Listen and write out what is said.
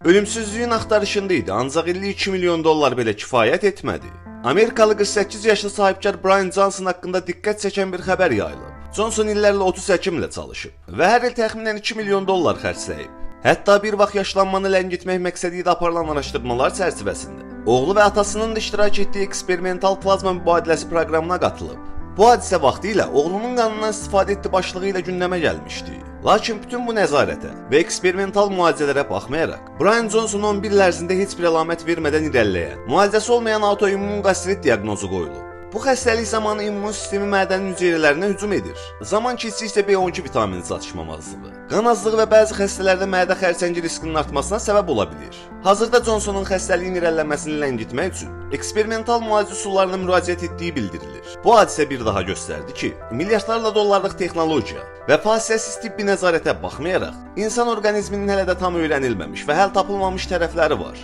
Ölümsüzlüyün axtarışında idi, ancaq illik 2 milyon dollar belə kifayət etmədi. Amerikalı 48 yaşlı sahibkar Brian Johnson haqqında diqqət çəkən bir xəbər yayılıb. Johnson illərlə 30 həkimlə çalışıb və hər il təxminən 2 milyon dollar xərcləyib. Hətta bir vaxt yaşlanmanı ləngitmək məqsədi ilə aparılan araşdırmalar çərçivəsində oğlu və atasının da iştirak etdiyi eksperimental plazma mübadiləsi proqramına qatılıb. Bu hadisə vaxtilə oğlunun qanından istifadə etdi başlığı ilə gündəmə gəlmişdi. Lakin bütün bu nəzarətə və eksperimental müalicələrə baxmayaraq, Brian Johnson 11 il ərzində heç bir əlamət vermədən irəliləyən, müalicəsi olmayan autoimmun qastrit diaqnozu qoyulub. Bu xəstəlik zamanı immun sistemi mədənin hüceyrələrinə hücum edir. Zaman keçdikcə B12 vitamini çatışmamazlığı, qan azlığı və bəzi xəstələrdə mədə xərçəngi riskinin artmasına səbəb ola bilir. Hazırda Johnsonun xəstəliyin irəliləməsini ləngitmək üçün eksperimental müalicə üsullarına müraciət etdiyi bildirilir. Bu hadisə bir daha göstərdi ki, milyardlarla dollarlıq texnologiya və fasiləsiz tibbi nəzarətə baxmayaraq, insan orqanizminin hələ də tam öyrənilməmiş və həll tapılmamış tərəfləri var.